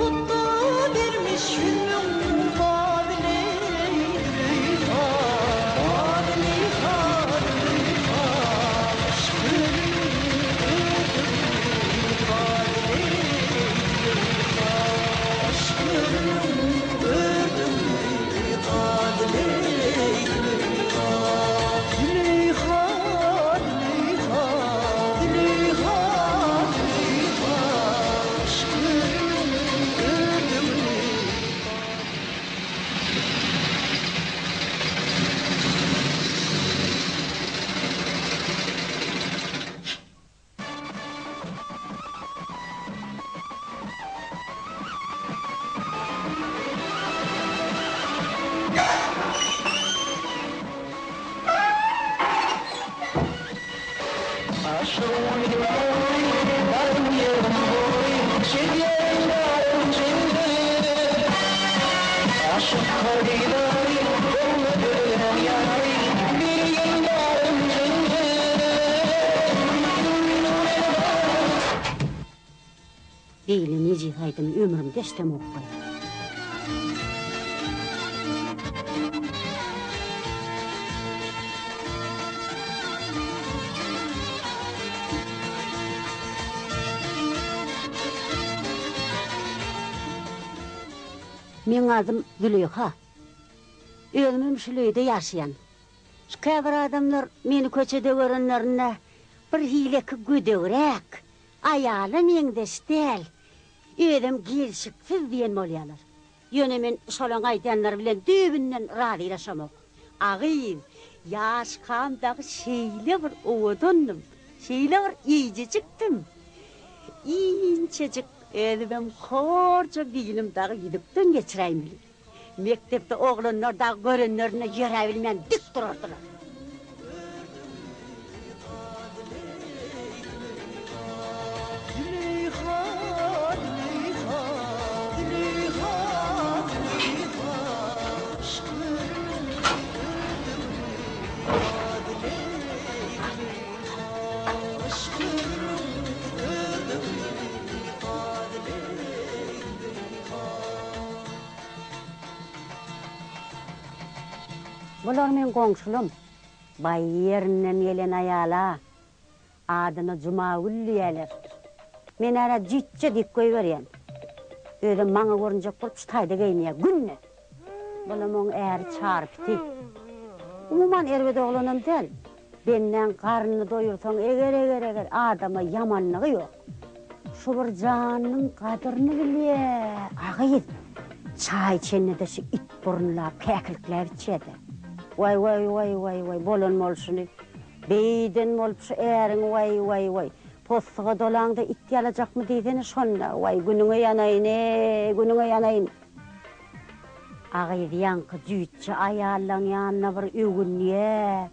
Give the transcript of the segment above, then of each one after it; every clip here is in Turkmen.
tutdy bermiş 100.000 babyny Züleyha, Züleyha, Züleyha, Yşk ölümün ördüğü Züleyha, Yşk ölümün ördüğü Züleyha, Züleyha, Züleyha, Züleyha, Züleyha, Yşk ölümün ördüğü. Beýle nejis aýdymy ömrümde eşdemokmy? Meň adym Züleýha. Özümem şul öýde ýaşaýan. Şu käbir adamlar meni köçede görenlerinde bir hileki gödegräk, Aýala meňzeş däl, özem gelşiksiz diýen bolýarlar. Ýöne men şolaň aýdýanlary bilen düýbünden razylaşamok. A gyz, ýaşkam dagy şeýle bir owadandym, şeýle bir eýjejikdim. Inçejik özümem horja bilim dagy ýüzükden geçiräýmeli. Mekdepde oglanlar dagy görenlerinde ýöräbilmän dik durardylar. Bular meň goňşulam. Baý ýerinden gelen aýal-a. Adyna Jumagül diýýäler. Men ärä jüýtje diýip goýberýän. Özem maňa görünjek bolup şu taýda geýinýär günde. Bulam oň äri Çary piti. Umuman erbet oglanam däl. Bendäň garnyny doýursaň eger-eger-eger adama ýamanlygy ýok. Şu bir janynyň gadyryny bilýä, a gyz. Çaý içende-de şu it burunlap, käkilikläp içýä-dä. Waý, waý, waý, waý, waý, bolan bolşuny. Beýden bolup şu äriňi waý, waý, waý. Possuga dolaňda it ýalajakmy diýsene şonda. Waý, günüňe ýanaýyn-eý, günüňe ýanaýyn. A gyz ýaňky jüýtje aýallaň ýanyna bir öwünýä.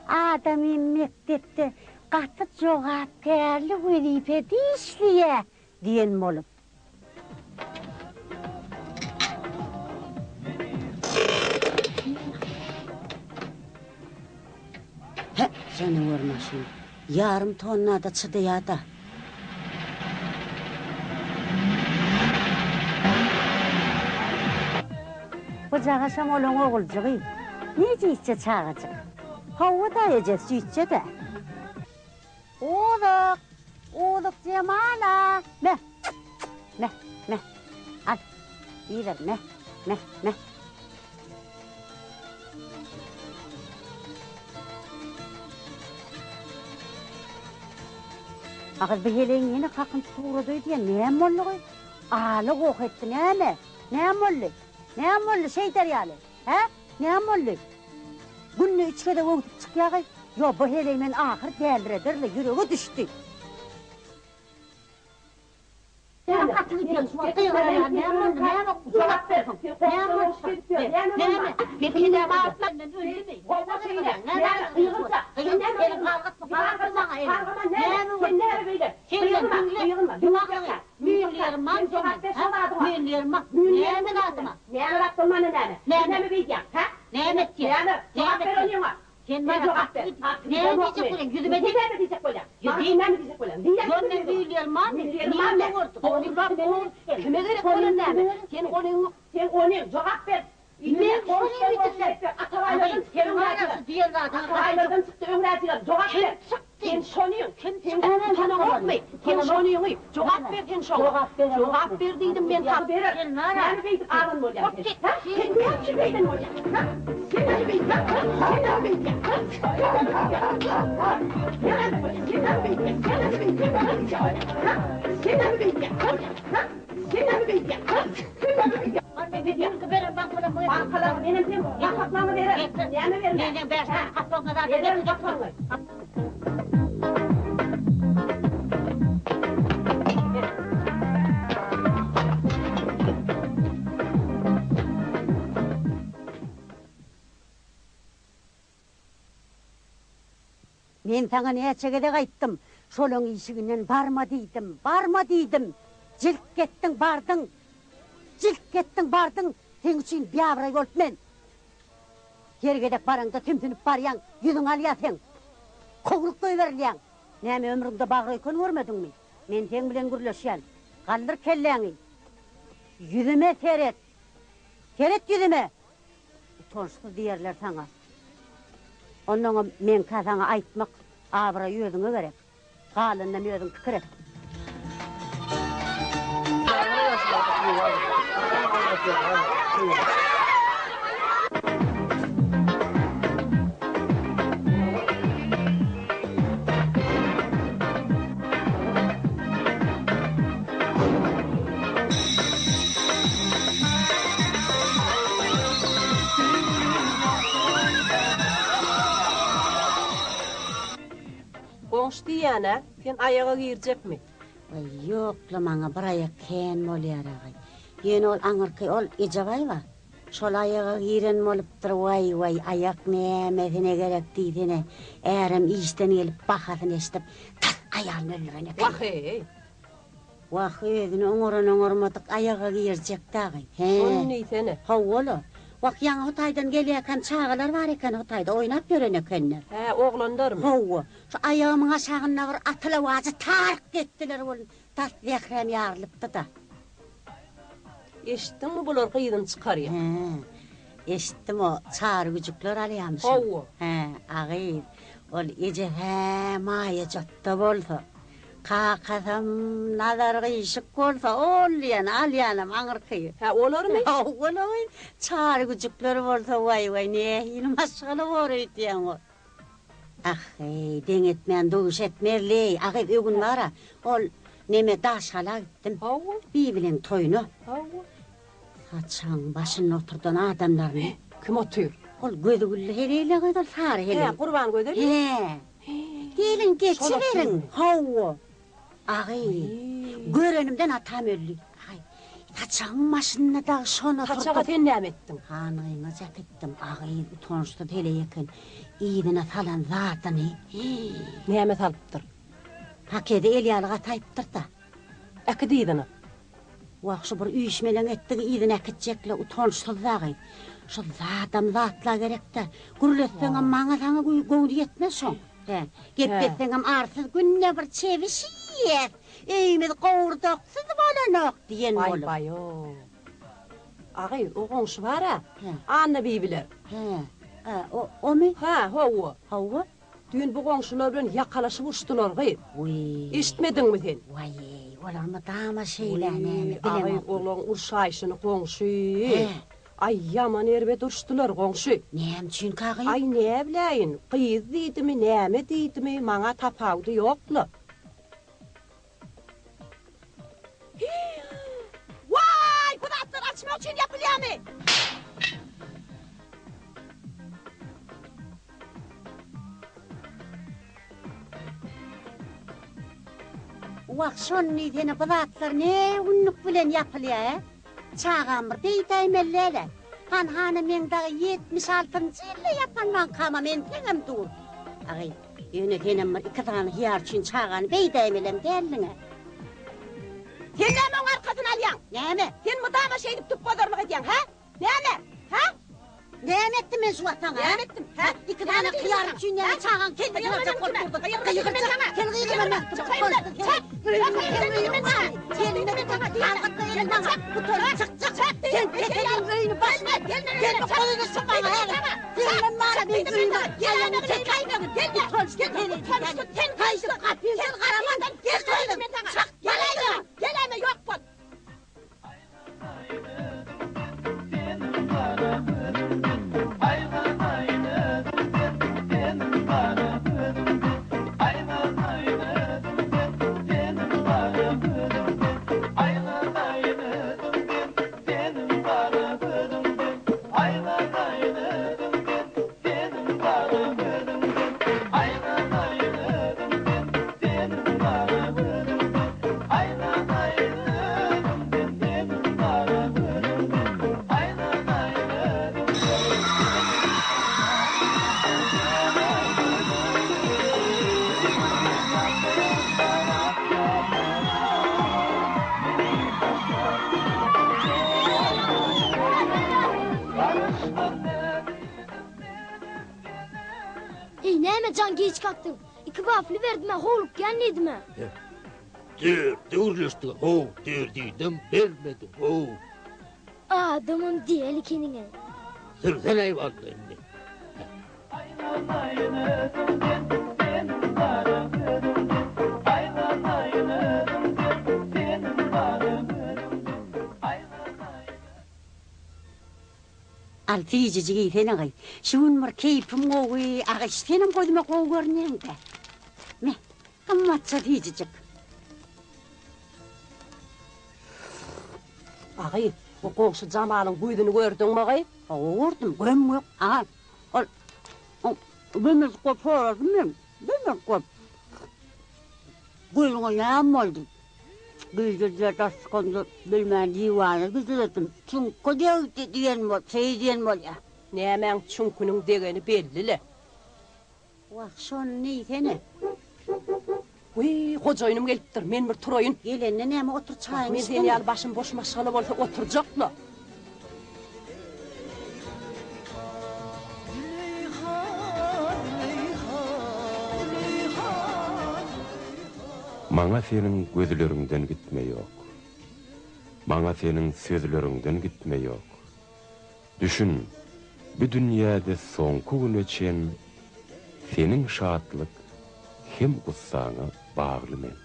Adamym mekdepde gaty jogapkärli wezipede işleýä diýen bolup. Hä, janawar maşyn. Ýarym tonna-da çydaýa-da. Bu jagaşam olaň oguljygy. Nejisje çagajyk. Hawa-da, ejesi jüýtje-dä. Uzuk! Uzuk Jemala! Me! Me! Me! Al! Iýiber, me! Me! Me! A gyz bu heleýiň ýene kakyny tutup ugrady öýdýän, näme boldy gyz? Aly goh etdi, näme? Näme boldy? Näme boldy şeýder ýaly? Hä? Näme boldy? Günde üç gezek öwsüp çykýa gyz. Ýo, bu heleý meni ahyr dälirederle, ýürege düşdi. Näme gaty gidýäň şu wagt gygyrýan näme boldy näme jogap berseň näme boldy näme men kedäm arslandan öldümi näme gygyrýaň eliň galgatma galgatma maňa eliňi näme boldy senden diňle diňle müýnli man senden müýnli man näme zadyma näme zat bolmanda näme näme beýdýäň hä näme etýäň näme jogap ber onyňa. Sen maňa jogap ber. Näme diýjek bolýaň? Ýüzüme Sen näme diýjek bolýaň? Maňa sen näme diýjek bolýaň? Diýýäň. Ýok, men düýlýerim barmy? Nirde gördüň? Kime gerek bolan näme? Sen onyň, sen onyň, jogap ber. Men şony öýdüpdim. Atabaýlardan çykdy öňräjiler. Diýen zadyňy Atabaýlardan çykdy öňräjiler. Jogap ber. Kim çykdy? Sen şonyň. Kim Sen çykdy? utanaňokmy? Sen şonyňy. Jogap ber sen şoňa. Jogap beremok. Jogap ber diýdim men saňa. Berer. Sen bar-a. Näme beýdip azan bolýaň sen? Ha? Sen näme üçin beýden bolýaň? Ha? Sen näme beýdýäň? Ha? Sen näme beýdýäň? Ha? Sen näme beýdýäň? Ha? Sen näme bolýaň? Sen näme beýdýäň? Sen näme beýdýäň? Ha? Sen näme beýdýäň? Ha? Ha? Sen näme beýdýäň? Ha? Sen näme beýdýäň? Bankalar menem sen gapaklaňy berer. Näme berme? Menden bäş sany gapagyňa zat Bererin gapagyňy. Men saňa näçe gezek aýtdym, şolaň işiginden barma diýdim, barma diýdim. Jilt etdiň, bardyň. Jilt etdiň, bardyň. Seň üçin biabraý bolup men. Her gezek baraňda sümsünip barýaň, ýüzüň alýar seň. Kowlup goýberilýäň. Näme ömrüňde bagry öýken görmediňmi? Men seň bilen gürleşýän. Galdyr kelläňi. Ýüzüme seret. Seret ýüzüme! Utançsyz diýerler saňa. Onnoňam meňkä saňa aýtmak abraý özüňe gerek. Galanynam özüň pikir et. Goňşy diýýän-ä, sen aýaga girjekmi? Waý, ýok-la, maňa bir aýak kän bolýar, agaý. Ýöne ol aňyrky ol Ejebaý bar. Şol aýaga giren bolupdyr, waý, waý, aýak nämesine gerek diýsene. Ärem işden gelip bahasyny eşidip, tas aýalyny öldüren eken. Wah-eý! Wah, özüni oňaran-oňarmadyk aýaga girjek dagy. He. Şony diýsene. Hawa-la. Wah, ýaňy Hytaýdan gelýärkäm çagalar bar eken Hytaýda, oýnap ýören ekenler. Hä, oglanlarmy? Hawa. Şu aýagymyň aşagynda bir atylawajy taryk etdiler welin, tas zähräm ýarylypdy-da. Eşitdiňmi bular gyzyny çykarýar. Hä, eşitdim o Çary güjükler alýamyşyn. Hawa. Hä, a gyz, ol eje-hä maýajatda bolsa. Kakasam Nazar gyşyk bolsa, ol diýen alýanam aňyrky. Hä, olarmy? Hawa-la gyz, Çary güjükler bolsa, waý-waý, nähili maşgala bor öýdýäň o. Ah-heý, deň etmän duş etmezli, a gyz, ögün bar-a, ol neme Daşgala gitdim. Hawa. Bibileň toýuna. Hawa. Saçagyň başynda oturdan adamlaryny. Kim otyr? Ol gözi gülli heleý-le gyz, ol sary heleý. Hä, Gurbangözelmi? Hä. Geliň, geçiberiň. Hawa. Agy, görenimden atam öldi. Aý, saçagyň başynda dagy şony oturdyp. Saçaga sen näme etdiň? Hanyňa äkitdim. Agy, utançsyz heleý eken. Yzyna salan zadyny. Näme salypdyr? Pakedi el ýaly gataýypdyr-da. Äkit yzyna. Wah, şu bir üýşmeleň etdigi yzyna äkitjek-le, utançsyz dagy. Şu zadam zatla gerek-dä. Gürletseňem maňa-saňa göwni ýetmez şoň. Hä, gepletseňem arsyz günde bir çebiş iýýäs, öýümiz gowurdaksyz bolanok diýen bolup. Baý-baý-ow. A gyz, o goňşy bar-a, Annabibiler. Hä, o, omy? Hä, hawa. Hawa. Düýn bu goňşular bilen ýakalaşyp uruşdylar gyz. Wiý. Eşitmediňmi sen? Waý-eý, olar mydama şeýle näme, Wiý, bilemok. agy, olaň urşaýşyny goňşy. Hä. Aý, ýaman erbet uruşdylar goňşy. Näme üçinkä gyz? Aý, näbiläýin, gyz diýdimi, näme diýdimi, maňa tapawudy ýok-la. Waý, bu zatlar açmak üçin ýapylýarmy? Wah, şony diýsene, bu zatlar ne günlük bilen ýapylýar, ä? Çagam bir beýdäýmeli däl-ä. Han-hana meň dagy 76-njy ýylda ýapan bankama menseňem dur. Agy, ýöne senem bir iki sany hyýar üçin çagany beýdäýmelem däldiň-ä. Sen näme oň arkasyny alýaň? Näme? Sen mydama şeýdip tupbazarlyk edýäň, hä? Näme? Hä? Näme etdim men şu wagt saňa? Näme etdim? Hä? Iki dana hyýar üçin näme çagaň kellesini aljak bolup durdyň? Gygyrjak, sen gygyrma men. Sen keseliň öýüni başyna, sen bu goluny şu maňa häzir. Gelme maňa meň öýüme, aýagyňy çekäýmegin. Utançsyz sen, sen gaýdyp gapyňdan garaman, gel toýdan, çak, geläýme, geläýme ýok bol. Eý näme jan giç kalkdyň? Iki wafli berdim-ä, howlukýan diýdim-ä. Dörtde gürleşdik, how, dördünem bermediň, how. Adamam däl ekeniň-ä. Sürsen-äý walla indi. Al, süýjüjik iýsene gyz. Şu gün bir keýpim gowy, agyş, senem gözüme gowy görünýäň-dä. Me, gymmatja süýjüjik. Agy, bu goňşy Jamalyň gözüni gördüňmi gyz? Hawa, gördüm, göm-gök. Aga, ol, ol, gömüljik bolup soradym men, gömüljik bolup. Gözüňe näme boldy? Güýjüdiler daş çykanda bilmän diwana gidiberdim. Çüňke degdi diýen bol, şeý diýen bolýa. Nämäň çüňküniň degeni belli-le. Wah, şony diýsene. Wiý, hojaýynym gelipdir, men bir turaýyn. Gelende näme otur çaýyňy Men sen ýaly başym boş maşgala bolsa oturjak-la. Maňa seniň gözleriňden gitme ýok. Maňa seniň sözleriňden gitme ýok. Düşün, bu dünýäde soňky güne çen seniň şatlyk hem gussaňa bagly men.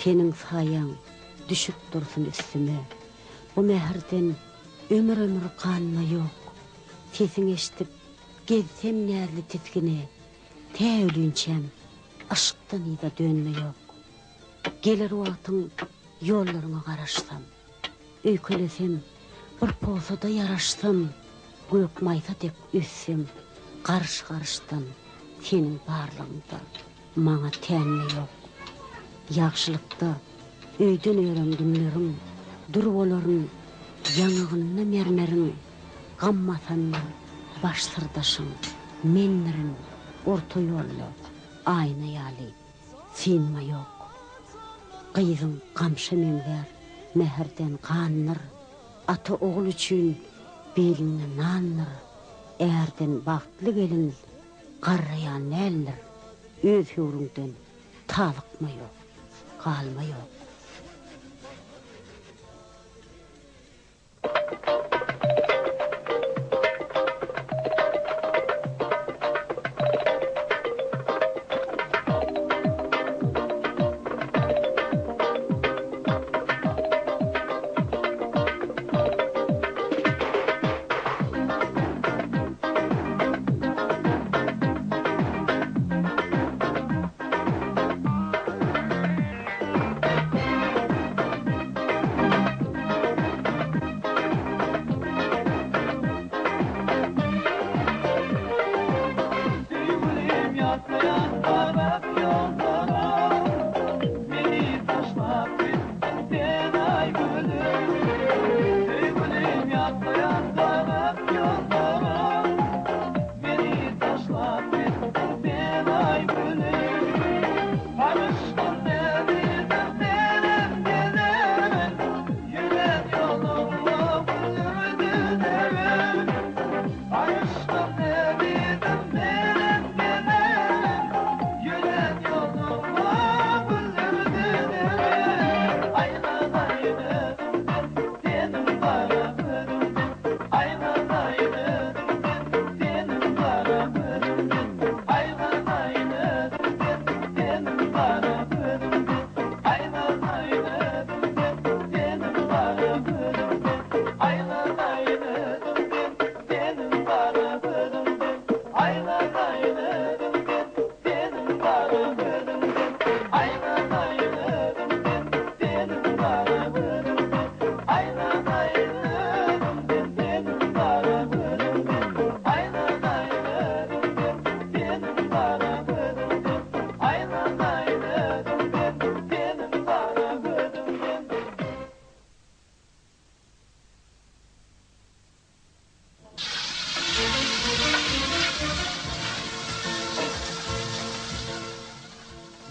Seniň saýaň düşüp dursun üstüme, Bu mähirden ömür-ömür ganma ýok. Sesiň eşdip, gezsem näzli tisgine, Tä ölinçäm yşkdan yza dönme ýok. Geler wagtyň ýollaryňa garaşsam, Öýkelesem, bir posada ýaraşsam, Gök maýsa dek össem garyş-garyşdan Seniň barlygyňda maňa tänme ýok. Ýagşylykda öýden ören günleriň Dür bolaryn ýaňagynda mermeriň, Gam basanda baş syrdaşyň mendirin, Orta ýolda aýna ýaly Synma ýok. Gyzyň gamşa meňzär, mähirden gandyr, Ata ogul üçin bilinde nandyr, Ärden bagtly gelin garraýan däldir, Öz höwrüňden tazykma ýok, galma ýok.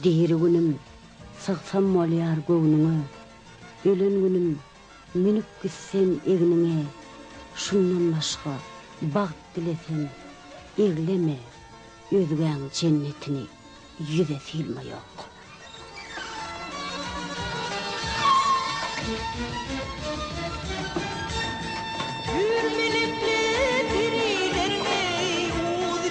Diri günüm sygsam bolýar göwnüňe, Ölen günüm münüp gitsem egniňe, Şundan başga bagt dilesem egleme, Özgäň jennetini ýüze sylma ýok. Hüýrmelekli perilermi uz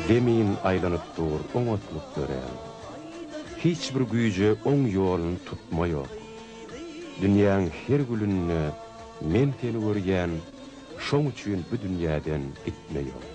Zemin aýlanyp dur oňatlyk dörän. Hiç bir güýje oň ýolun tutma ýok. Dünýäň her gülünde men seni görýän şoň üçin bu dünýäden gitme ýok.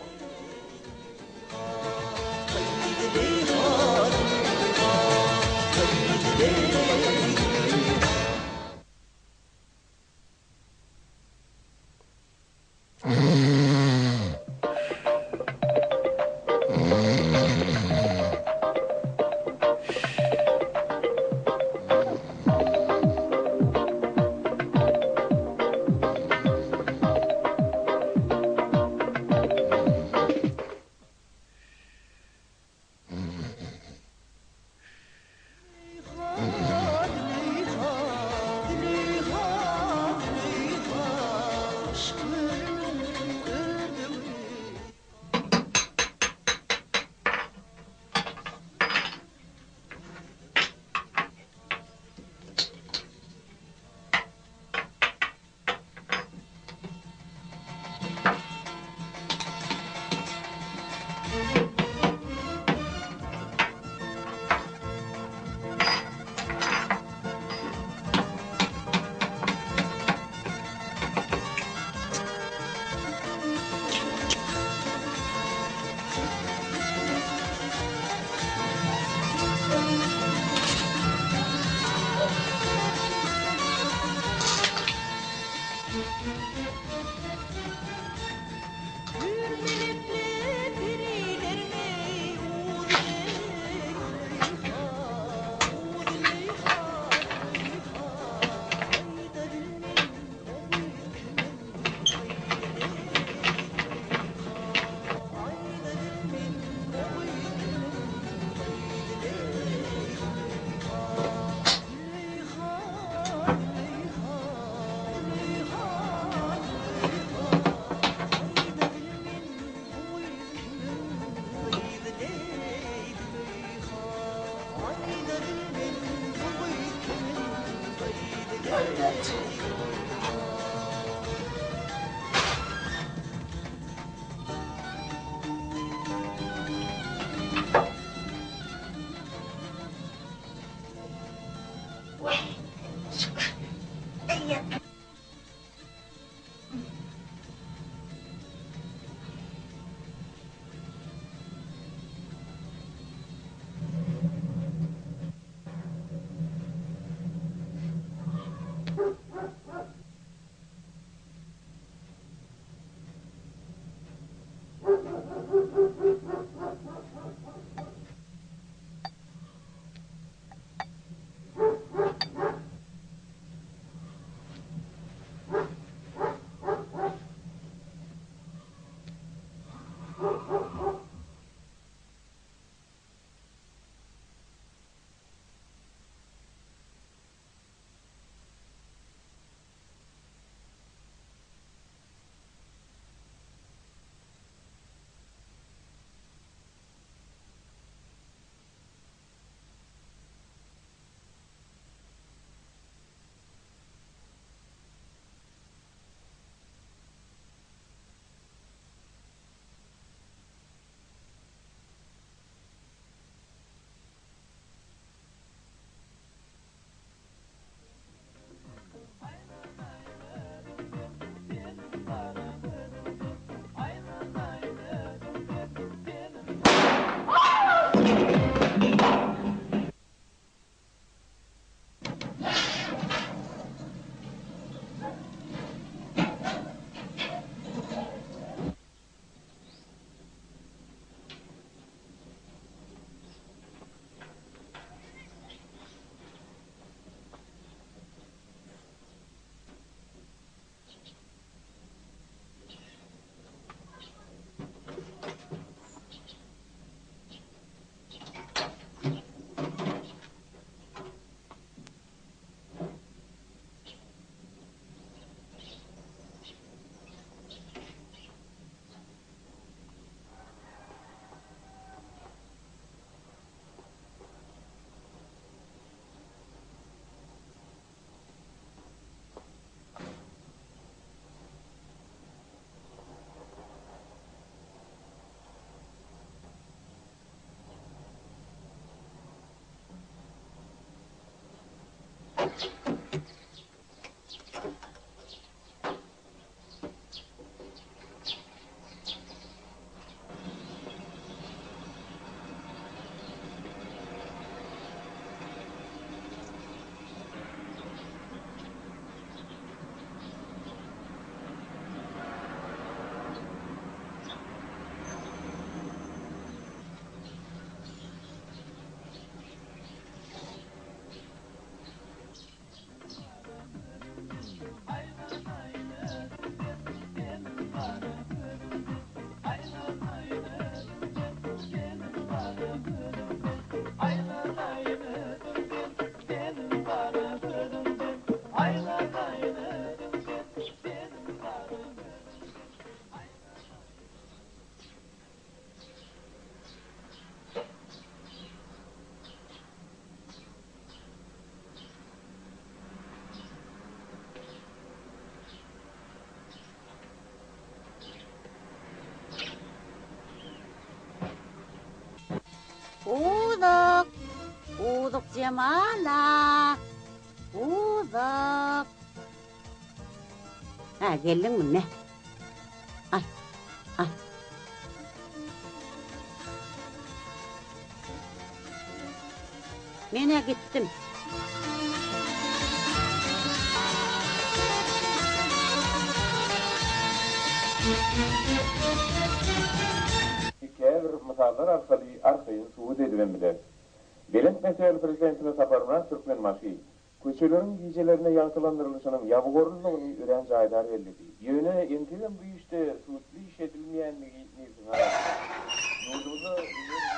Uzuk! Uzuk Jemala! Uzuk! Hä, geldiňmi, me? Al, al. Men-ä gitdim. Käbir mysallar arkaly arkaýyn subut edibem bileris. Belent mertebeli Prezidentimiz Saparmyrat Türkmenbaşy köçeleriň gijelerine ýagtylandyrylyşynyň ýabygorlydygyny örän jaýdar belledi. Ýöne entegem bu işde sutly iş edilmeýändigi nebsiňi agyrtýar. Ýurdumyzda dünýä.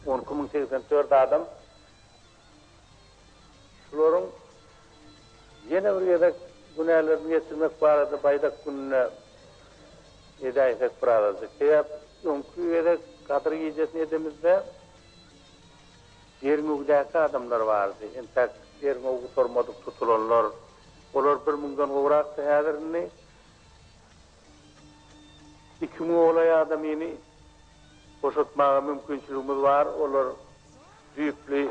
12084 adam şularyň ýene bir gezek günälerini geçirmek barada Baýdak gününe edäýsek birazajyk. Sebäp öňki gezek Gadyr gijesini edemizde derňewdäki adamlar bardy. Entäk derňew gutarmadyk tutulanlar. Olar bir müňden gowrakdy. Häzir indi iki müňe golaý adamyny boşatmaga mümkinçiligimiz bar. Olar düýpli.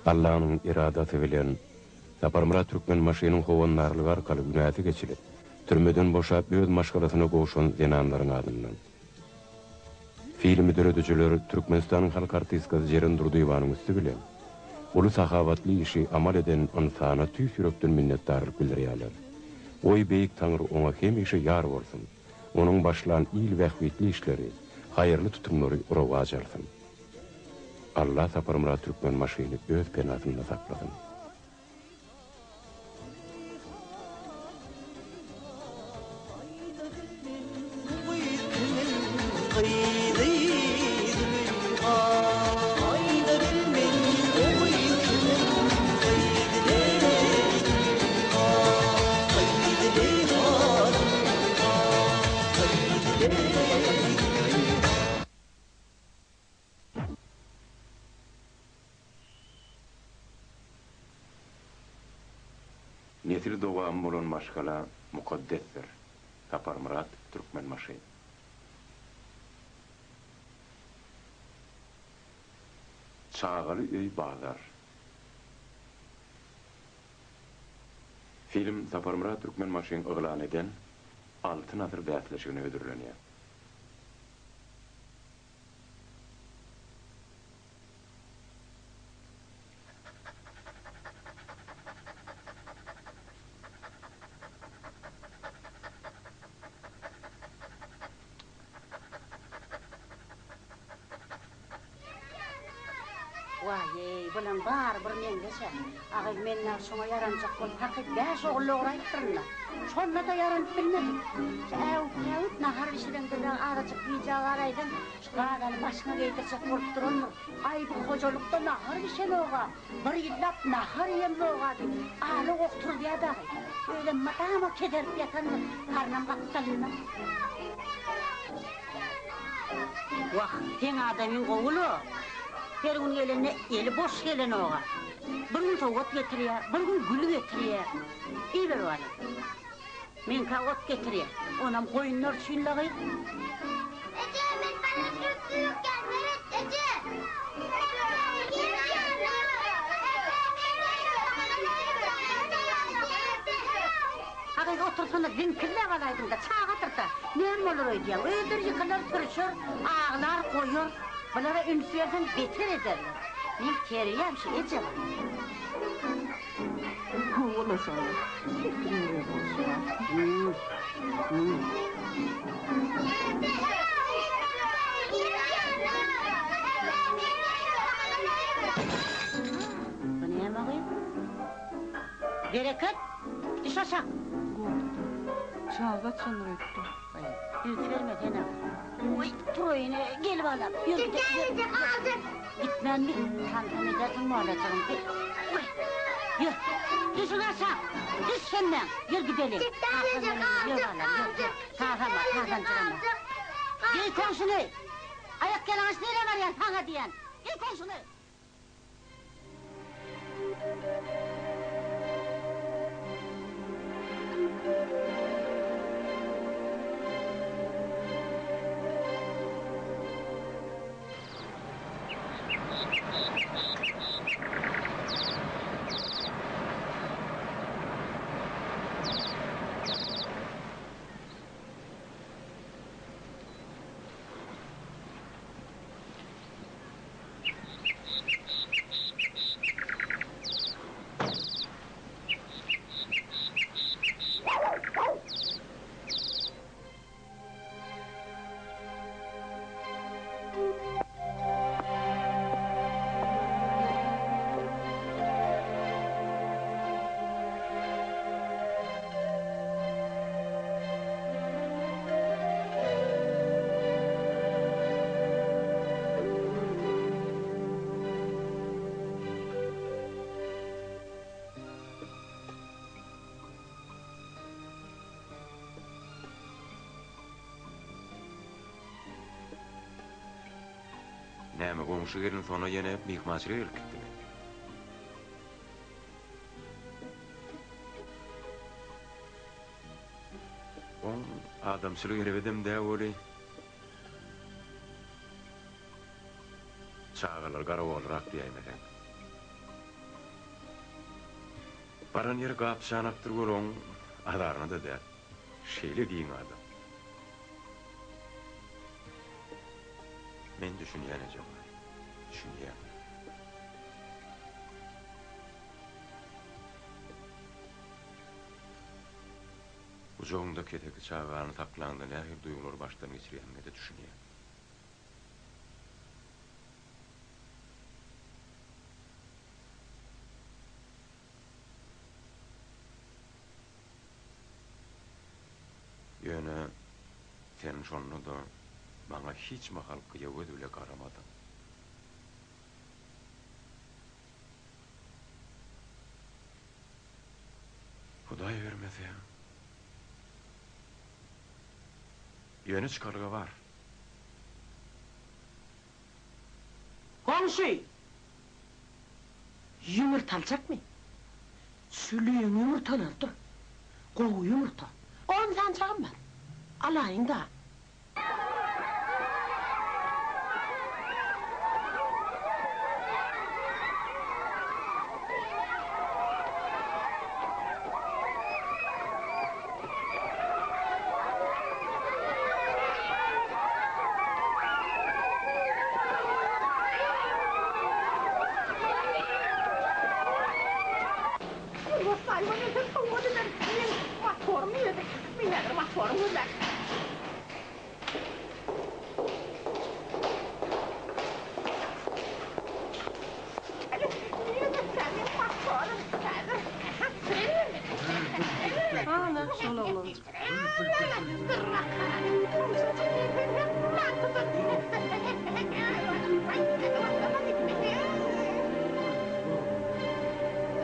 Allanyň eradasy bilen Saparmyrat Türkmenbaşynyň howandarlygy arkaly günäsi geçilip, türmeden boşap öz maşgalasyna gowşan zenanlaryň adyndan. Filmi döredijiler Türkmenistanyň halk artistkasy Jeren Durdyýewanyň üsti bilen uly sahawatly işi amal eden ynsana tüýs ýürekden minnetdarlyk bildirýärler. Goý Beýik Taňry oňa hemişe ýar bolsun, onuň başlan il bähbitli işleri, haýyrly tutumlary rowaç alsyn. Alla Saparmyrat Türkmenbaşyny öz penasynda saklasyn. Nesil dowamy bolan maşgala mukaddesdir. Saparmyrat Türkmenbaşy. Çagaly öý bazar. Film Saparmyrat Türkmenbaşyň yglan eden Altyn asyr bäsleşigine hödürlenýär. Waý-eý, bulaň bary bir meňzeş-ä. Agyz men-ä şoňa ýaranjak bolup hakyt bäş ogul doguraýypdyryn-da. Şonda-da ýaranyp bilmedim. Şu äwüp-päwüp nahar bişireňde dagy azajyk gijä galaýsaň, şu gazany başyňa geýdirjek bolup durandyr. Aý, bu hojalykda nahar bişenog-a, bir ýyllap nahar iýemzog-a diýip, ala goh turuzýar dagy. Özem mydama keserip ýatandyr, garnam gapdalynda. Wah, seň adamyň gowy-la. Her gün gelende eli boş gelenok-a. Bir gün sowgat getirýär, bir gün gül getirýär. Iber balam. Meňkä ot getirýär. Onam goýunlar üçin-le gyz. Eje, men saňa süýt ýükýän, seret, eje! A gyz otursana ziňkilläp alaýdyňda, çagadyr-da. Näme bolar öýdýäň? Özleri ýykylar, sürüşer, aglar, goýar. Bulara üns berseň beter ederler. Meň terbiýäm şu eje bar. Hawa-la şonda. Her kimiň öz bolşy bar. Bu näme gyz? Bereket! Düş aşak! Gorkdum. Çaga gaçandyr öýtdüm. Üns berme sen-ä. Oý, turaýyn, gel balam, ýör gidelim. Gitmän galjak. Gitmänmi? Tantana edersiň balajygym. Oý, ýör. Düşüň aşak. Düş hemmäň. Ýör gideliň. Gitmän Ýör balam, ýör, ýör. Tasama, tasanjyrama. Geý komşuny. Aýak ýalaňaç nirä barýaň, saňa diýýän. Geý komşuny. Näme, goňşy gelin Sona ýene myhmançylyga gelip gitdimi? Oň adamçylygy erbedem dä weli. Çagalar garagolrak diýäýmeseň. Baran ýeri gap-çanakdyr weli oň azaryna-da däl. Şeýle giň adam. Men düşünýän ejebaý. Düşünýän. Gujagyňda keseki çagany saklaňda nähili duýgulary başdan geçirýäniňe-de düşünýän. Ýöne sen şonda-da maňa hiç mahal gyýa göz bile garamadyň. Hudaý bermese. Ýöne çykalga bar. Goňşy! Ýumurta aljakmy? Çüliň ýumurtalarydyr. Gowy ýumurta. On sanjagym bar. Alaýyň-da. Ýolbaş daýyma men seni sowgat ederin. Meň motorym nirede? Men häzir motorymy gözläp.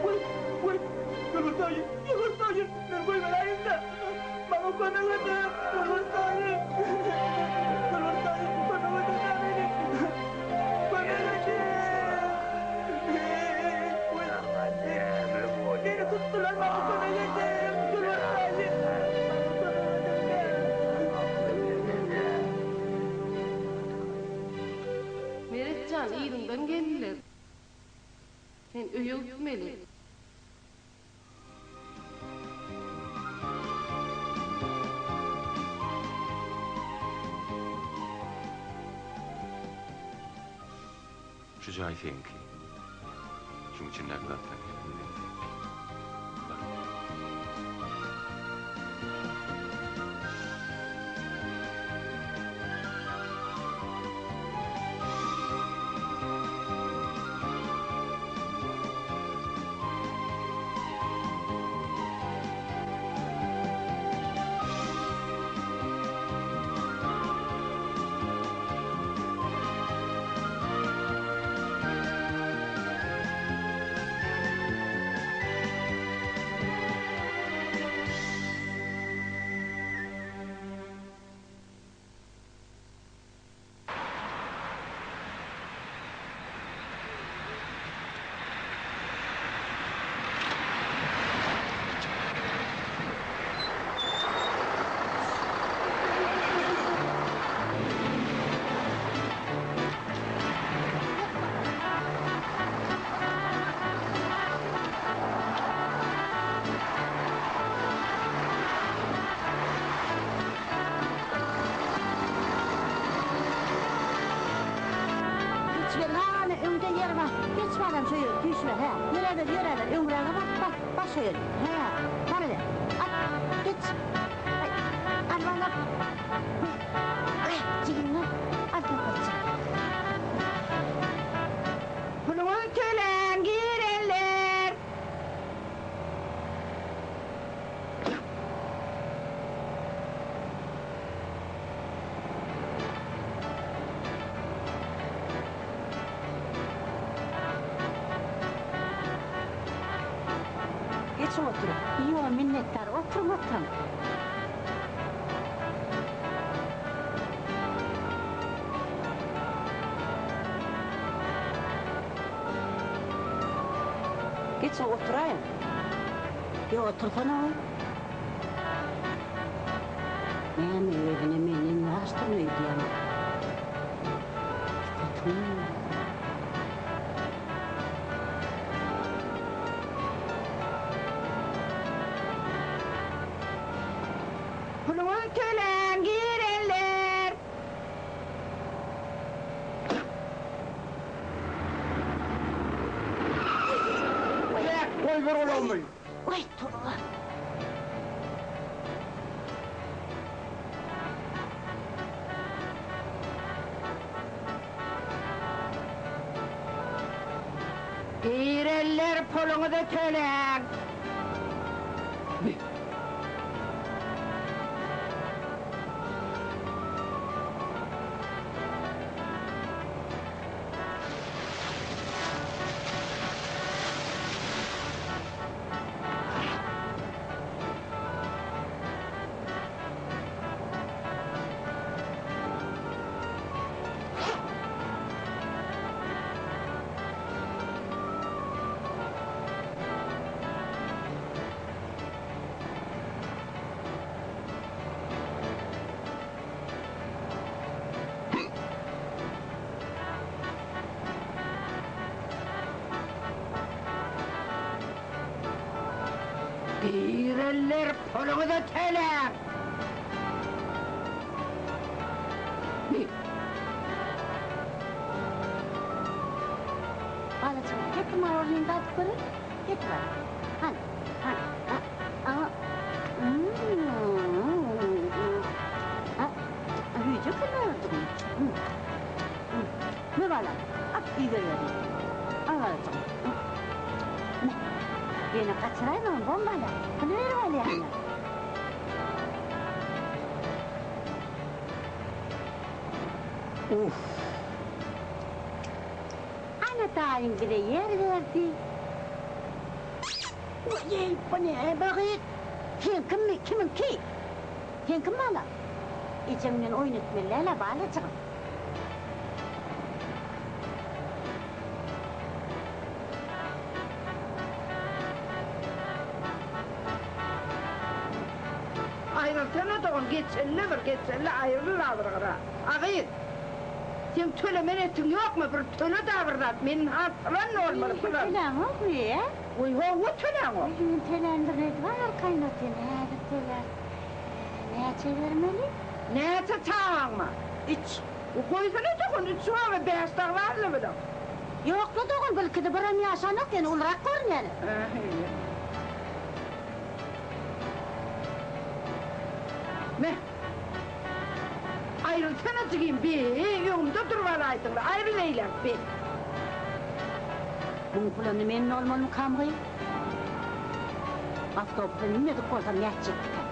Goý, goý, Ýolbars daýy, Ýolbars daýy, meni goýberäýiň-dä. Maňa kömek ediň, Ýolbars daýy. Ýolbars daýy, kömek ediň-dä meni. Kömek ediň. Meni tutdular, maňa kömek ediň, Ýolbars daýy. Maňa kömek ediň-dä. Meret jan, yzyňdan geldiler. Sen öýe gitmeli. Şu jaý seňki. Şuň içindäki zatlaryň hemmesi. Bar. Geçiber, hany, öňde ýer bar. Geç balam şo ýere, süýşme, hä. Ýöräber, ýöräber, öňräge bak, bak, bar şo ýere. Hä, baryber. At, geç. Aý, al balam. Aý, jigimden, al toprakjyk. Puluňyzy töläň, girenler! Geçiň oturyň. Ýok, minnetdar. Oturyň, oturyň. Geçiň, oturaýyň. Ýok, otursana. Näme özüne menden ýaşdyryn öýdýäňmi? Sypatyň. Puluňyzy töläň, girenler! Bek, goýber gulagymy! Waý, toba! Girenler puluňyzy töläň! Girenler puluňyzy töläň! Balajygym, getir marornyňy dadyp göreýin. Getir hany. Hany, hany. A, a. A, hüýji eken marorjygyň. Me balam, at iýibereli. Al balajygym. Me. Ýene gaçyraýmagyn, bombala. Pul berip alýanlar. Uff. Ana daýyň bize ýer berdi. Eý, bu näme gyz? Seňkimi, kimiňki? Seňkimi bala? Ejeň bilen oýun etmeli däl-ä, balajygym. Aýrylsana dogan, geçelle bir, geçelle, aýryl-a bir gyra. A gyz, seň tölemen etiň ýokmy, bir töle-dä bir zat, meniň has pylan bolmaly, pylan. Töläňokmy, ä? Goý, hawa, töläňok. Men töländir öýdüp arkaýyn otyryn, häzir tölärin. Näçe bermeli? Näçe çagaň bar? Üç. Goýsana dogan, üç çaga, bäş dagy barla bileň. Ýok-la dogan, bilkide birem ýaşanok, ýöne ulurak görünýäler. Me. Aýrylsana jigim, be, öňümde durup alaýdyň-la, aýryl eýläk, be. Muň pulany men dolmalymykam gyz? Awtobusa münmedik bolsam nätjekdikäm?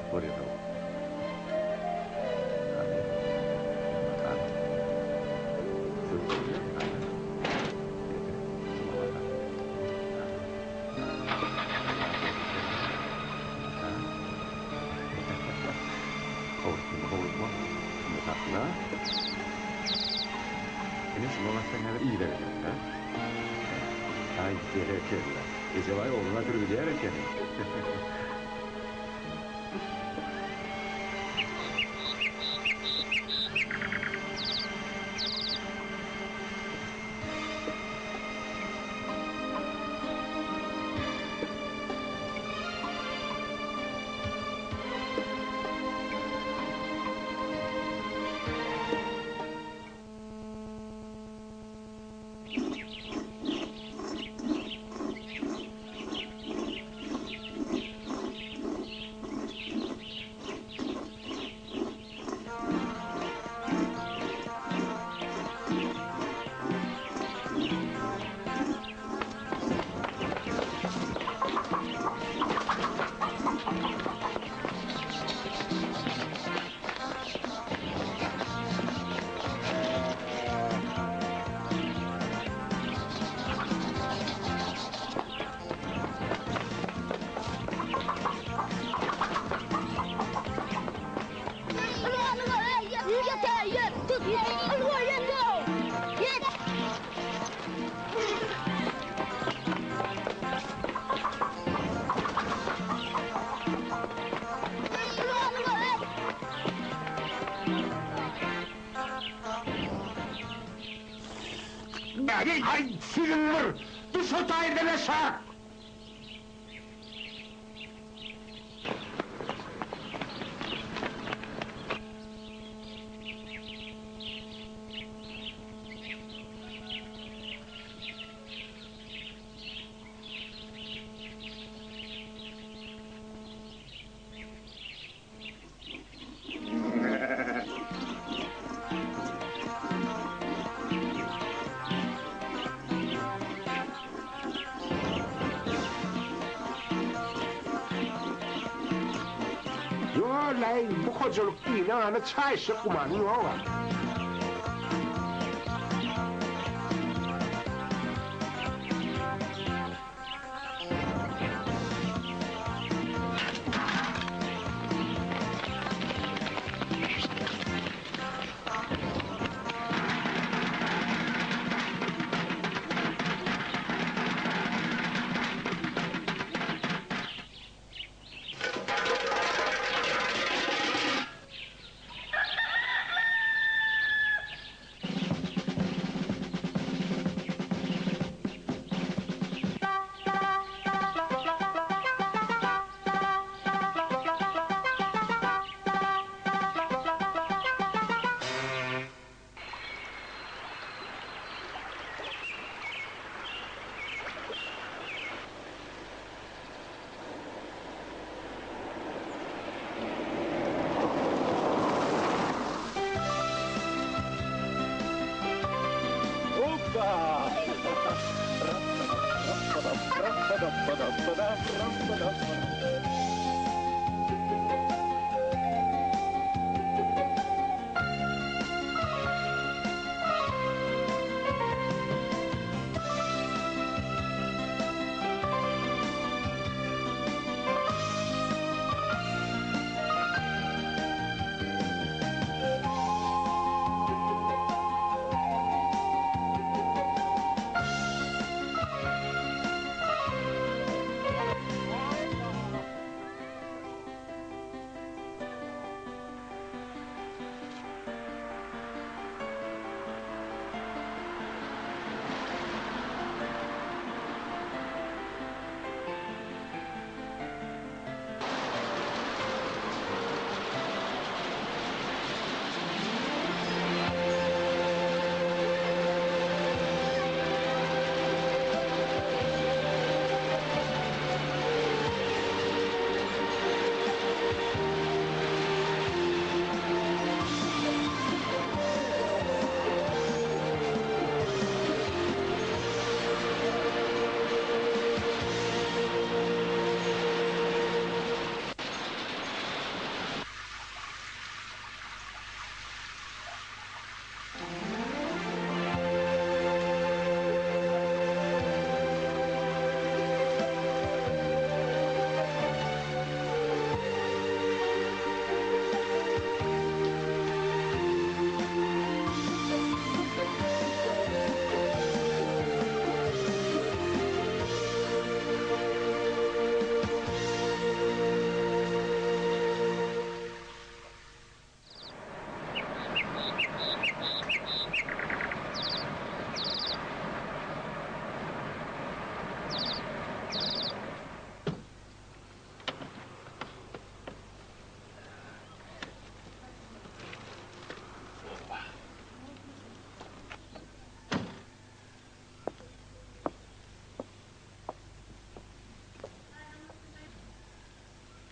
Bolýar sag bol. Ejebaý ogluna sürgüleýär ekeni. Aý, siziň bir, düş o taýdan aşak! Ýo-laý, bu hojalyk dine-gana çaýyşjak gümanyň ýog-a.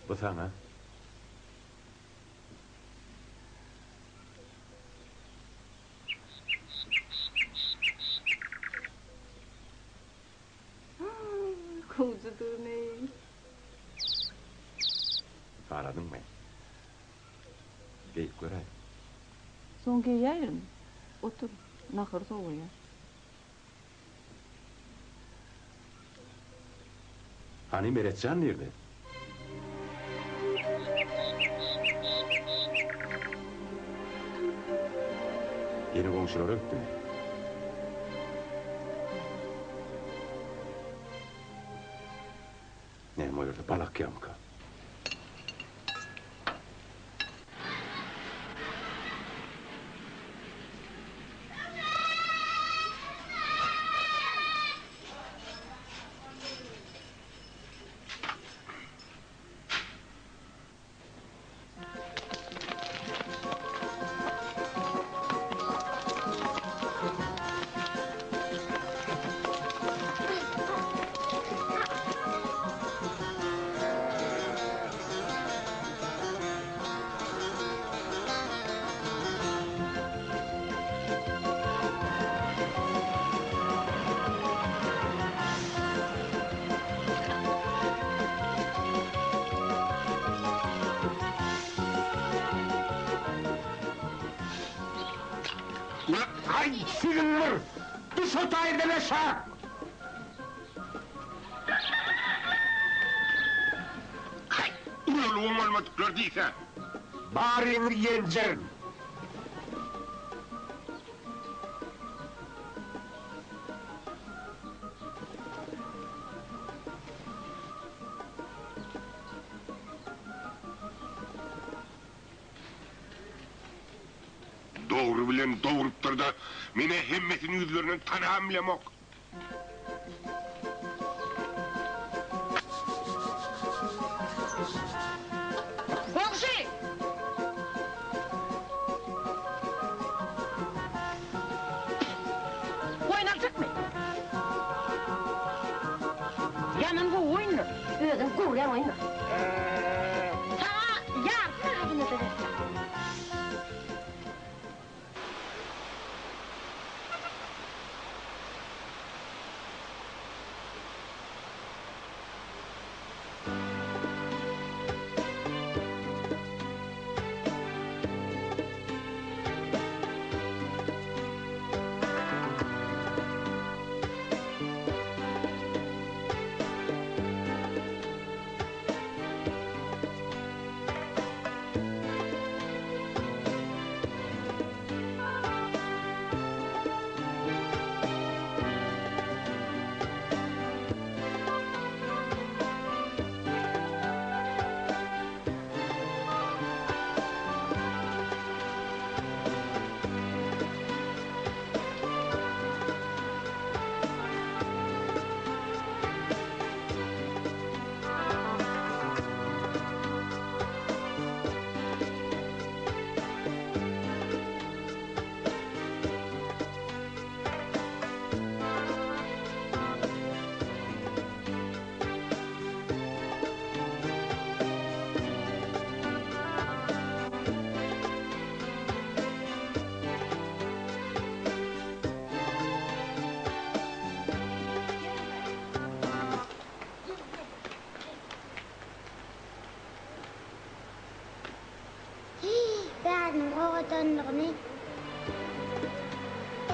Bu saňa. Gowjudygyn-eý. Haladyňmy? Geýip göräý. Soň geýäýerin. Otur, nahar sowaýar. Hany Meretjan nirde? Ýene goňşulara gitdimi? Näme o ýerde bal akýarmyka? Aý, siziň bir! Düş o taýdan aşak! Aý, ulalyp oňalmadyklar diýse! Baryňy ýenjerin! Dogry bilen dogrupdyr-da, men-ä hemmesini ýüzlerinden tanabam bilemok. Goňşy! Goýun aljakmy? Ýaman gowy goýundyr. Özüň gowurýan goýundyr. Saňa ýarpy bahasyna-da berjek.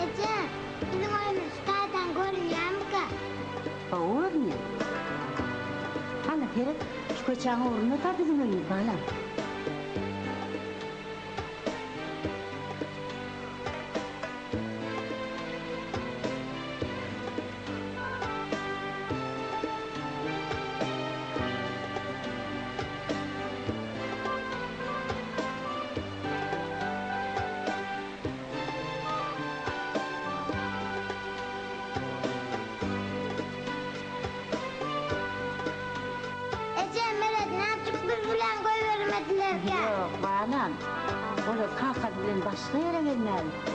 Eje, biziň öýümiz şu taýdan görünýärmikä? Hawa, görünýär. Hany, seret, şu köçäň ugrunda-da biziň öýümiz, balam. Eje, Meret näçük biz bilen goýbermedilerkä? Ýok, balam. Olar kakasy bilen başga ýere gezmäge gitdiler.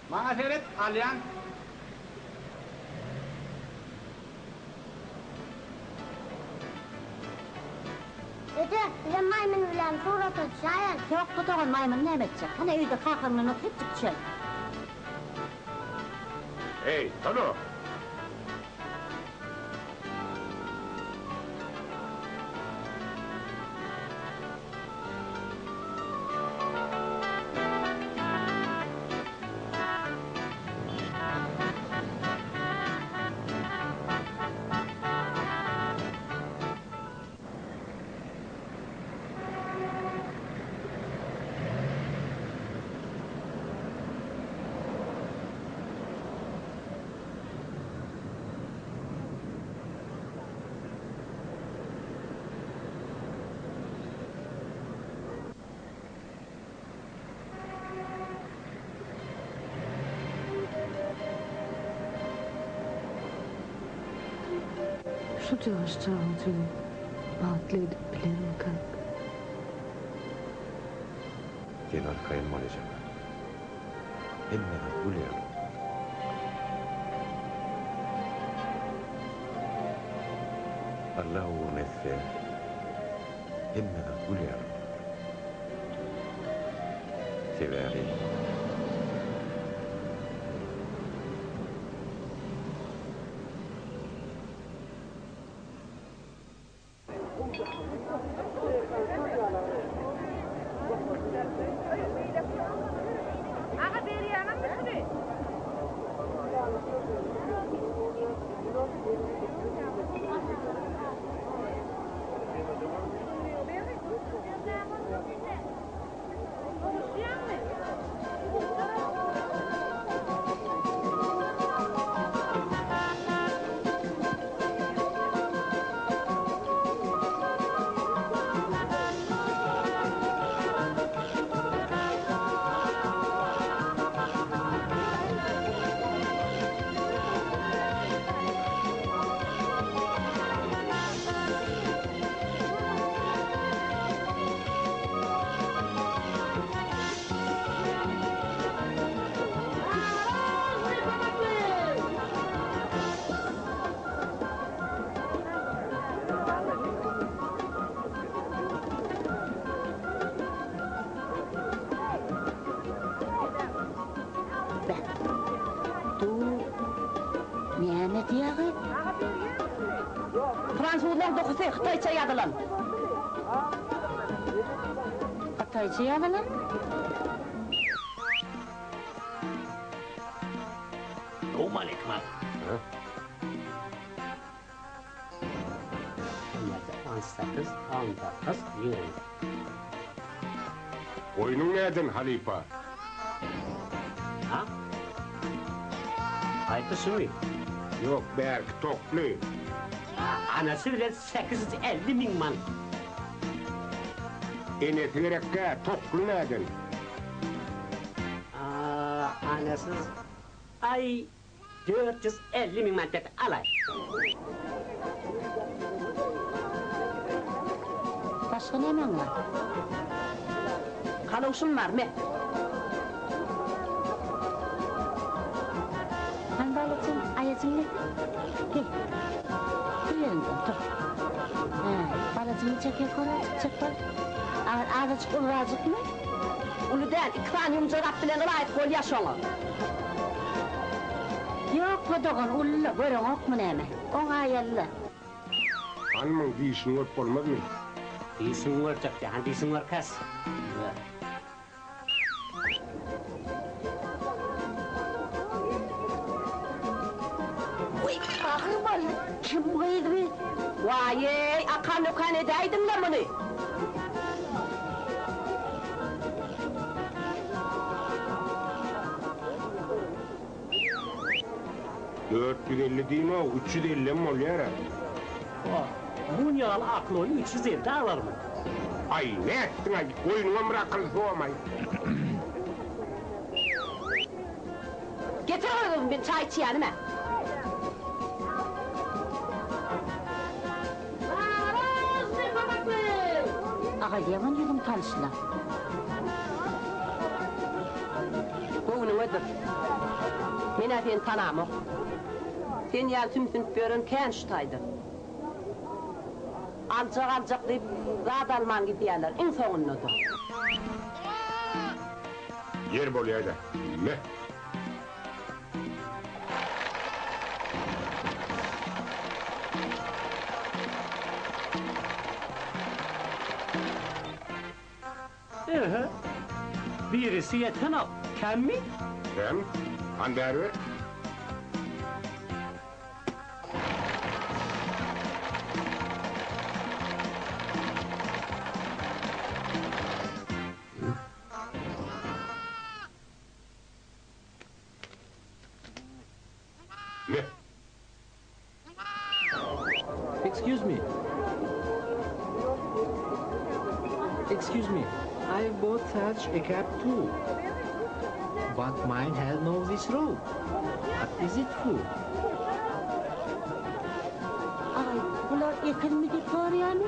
Maňa seret, alýan. Eje, bizem maýmyn bilen surata düşäýeli. Ýok, bu dogan maýmyny näme etjek? Hany öýde kakaň bilen oturypjyk düşeli. Eý, Tono! Şujagaş çagaň seni bagtly edip biler. bilermikäm? Sen arkaýyn bol ejeman. Hemme zat gül ýaly bolar. Allah ugruna etse, hemme zat gül ýaly bolar. Sebäbi. Aga berýäňizmi şuny? Beh, du näme diýýäňi? Fransuzlaň dokusy hytaýça ýazylan. Hytaýça ýazylan? Salowmaleýkim aga. On sekiz, on dokuz, ýigrimi. Goýnuň näden halypa? Ha? Haýsy şumy? Ýok, bärki tokly. Anasy bilen 850 miň manat. Enesi gerekkä, tokly näden? A, anasyz, aý, 450 miň manat berdi, alaý. Başga nämäň bar? Kalawşym bar, me. Hany balajygym, aýajyňy getir. Gel. Tur ýeriňden, tur. Hä, balajyňy çek ýokaryjyk, çek bal. Azajyk ulurajykmy? Uly däl, iki sany ýumjagap bilen ylaýyk bolýa şoňa. Ýok-la dogan, uly-la, göreňokmy näme? Oňaýaly-la. Hany muň dişini görüp bolmazmy? Dişiňi görjek dä, hany dişiňi görkez. Wiý, agyr boldy, kim gyz bi? Waý-eý, akan-ökan edäýdiň-le muny. 450 diýme-ow, 350-em bolýar-a. Wah, muny ýaly aklyny 350 alarmy? Aý, nätdiň-aý, goýnuňam bir akylly sowamaý. Getir gyzym, men çaý içýänim-ä. Aga, ýaman ýüzüň tanyşla. Göwnüňedir. Men-ä seni tanamok. Sen ýaly sümsünip ýören kän şu taýda. Aljak-aljak diýip, zat alman gidýärler, iň soňunda-da. Ýer bolýa-da. Me! Ehe, birisi ýetenok, kemmi? Kem, hany bäri ber. Me. Excuse me. Excuse me. I bought such a cap too. But mine has no this rope. What is it for? Aý, bular ekizmi diýip soraýamy?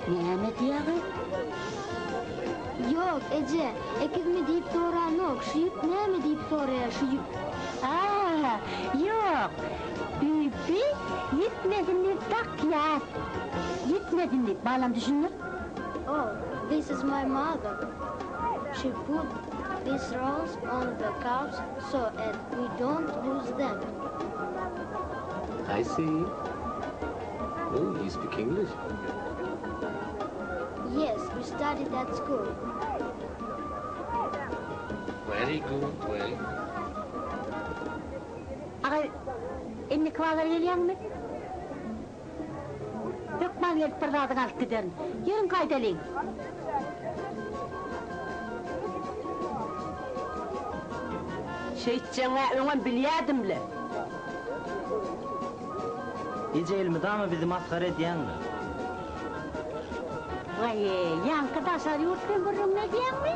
Näme diýýäňiz? Ýok, eje, ekizmi diýip soranok, şu ýüp näme diýip soraýar, şu ýüp. A, ýok, ýüpi ýitmesin diýip dakýas. Ýitmesin diýip, balam düşündir. Oh, this is my mother. She put these rolls on the couch so at we don't lose them. I see. Oh, you speak English? Yes, we studied at school. Very good, very good. Aga, indiki bazar gelýäňmi? Hökman gelip bir zadyňy alyp giderin. Ýörüň gaýdalyň. Şeýtjegiň-ä öňem bilýädim-le. Eje elmydama bizi masgara edýäňmi? Waý, ýaňky daşary ýurt bilen gürrüňini edýäňmi?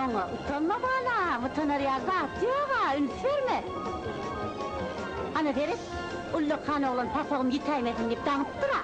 Oňa utanma balam, utanar ýaly zat ýog-a, üns berme. Ana seret, ullakan oglan papagym ýitäýmesin diýip daňypdyr-a.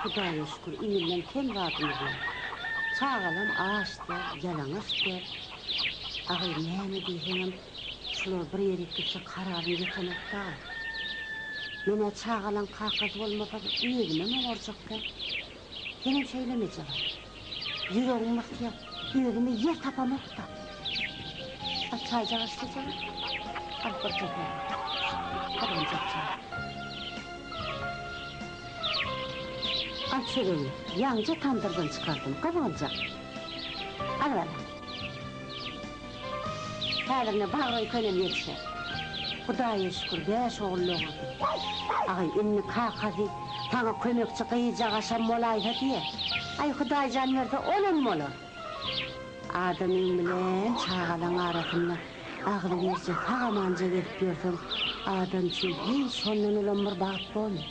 Hudaýa şükür, ilden kem zadymyz ýok. Çagalam aç däl, ýalaňaç däl. Agy, näme diýseňem, şular bir ýerik gitse kararym ýetenok dagy. Men-ä çagalaň kakasy bolmasa özümem oňarjakka. Senem şeýlemi ejegaz? Ýüregim gysýar, özüme ýer tapamok-da. Al çaýjagaz içejegaz. Al bir kese. Gyzgynjak çaý. Al çöregi, ýaňja tamdyrdan çykardym, gyzgynjak. Al balam. Häzir ine bagryň könem ýetişer. Hudaýa şükür, bäş ogul dogurdy. Aý, indi kakasy saňa kömekçi gyzjagaşam bolaýsa diýýä. Aý, Hudaý jan berse, olam bolar. Adamyň bilen çagalaň arasynda agzybirje sag-amanja gezip ýörseň, adam üçin heý şondan ulam bir bagt bormy?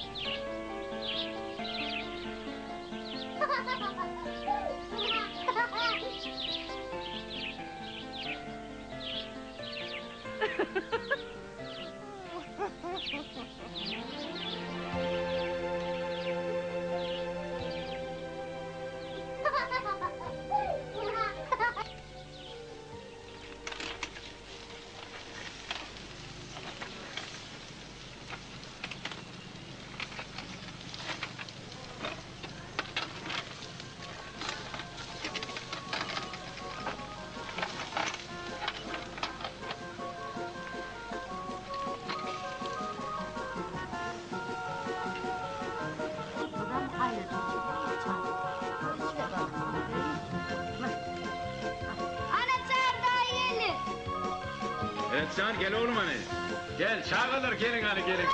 Meret jan gel oglum hany. Gel, çagalar geliň hany geliň.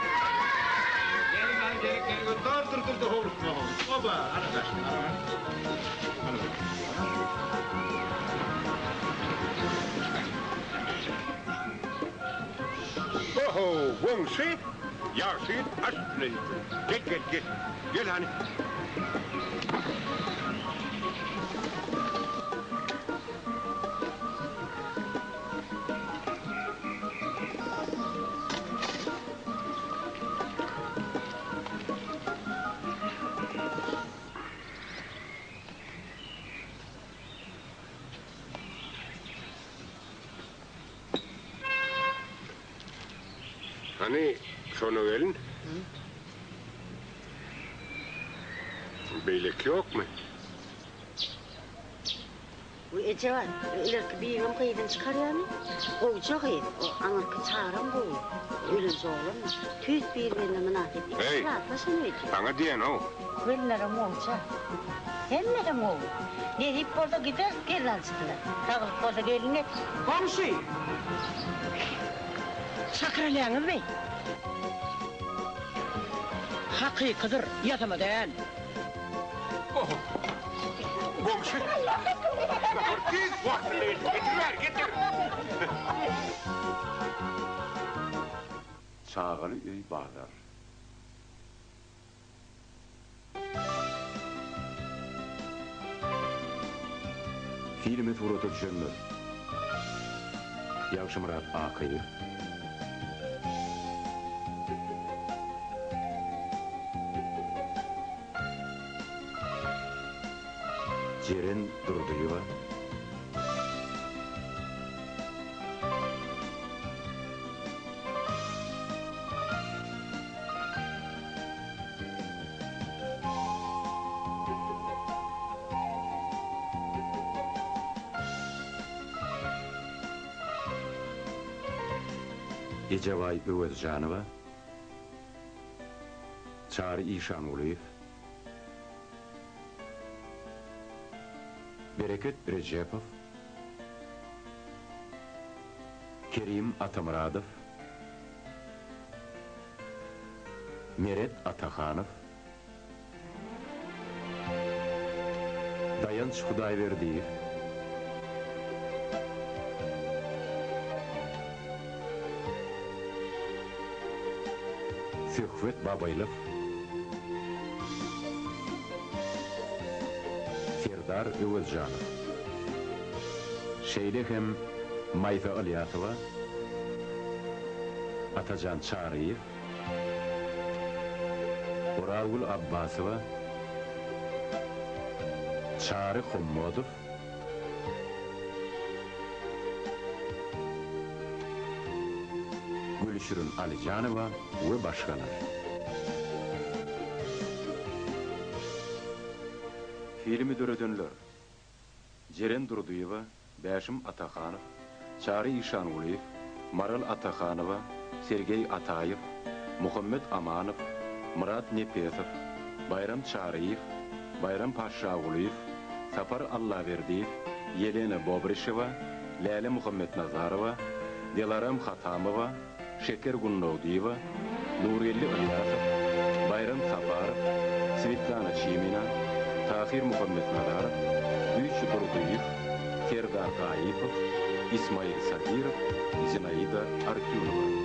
Geliň hany geliň geliň. Dur dur dur dur howlukma howlukma. Oba, ana daşyny ana hany. Hany bak. Oho, goňşy, ýagşy aş üstüne diýipdir. Gel, gel, gel. Gel hany. Hany, Sona gelin. Beýleki ýokmy? Bu eje bar, ilerki bibim gyzyny çykarýarmy? Gowja gyz, o aňyrky Çaram gowy, ölenje oglanmy? Tüýs bir-birine mynasyp, ikisi rahatlaşan öýdýän. Saňa diýen-ow. Gelinlerem gowja. Hemmesem gowy. Nesip bolsa gideris gelin alyjysyna. Saglyk bolsa gelin getir. Goňşy! Çakyr alýaňyzmy? Hakykydyr, ýasama däl. Oho! Goňşy! Nahar tiz wagtynda getir, getir bäri, getir! Çagaly öý bazar. Filme surata düşenler, Ýagşymyrat Akyýew, Jeren Durdyýewa, Ejebaý Öwezjanowa, Çary Işangulyýew, Bereket Rejepow, Kerim Atamyradow, Meret Atahanow, Daýanç Hudaýberdiýew, Söhbet Babaýlow, Serdar Öwezjanow, şeýle hem Maýsa Ylýasowa, Atajan Çaryýew, Orazgül Abbasowa, Çary Hommadow, Gülşirin Alyjanowa we başgalar. Filmi döredenler, Jeren Durdyýewa, Bäşim Atahanow, Çary Işangulyýew, Maral Atahanowa, Sergeý Ataýew, Muhammet Amanow, Myrat Nepesow, Baýram Çaryýew, Baýram Paşşagulyýew, Sapar Allaberdiýew, Ýelena Bobrişewa, Läle Muhammetnazarowa, Delaram Hatamowa, Şeker Gündogdyýewa, Nurgeldi Ylýasow, Baýram Saparow, Swetlana Çimina, Tahyr Muhammetnazarow, Güýçli Durdyýew, Serdar Gaýypow, Ismail Sagirow, Zinaida Artýunowa.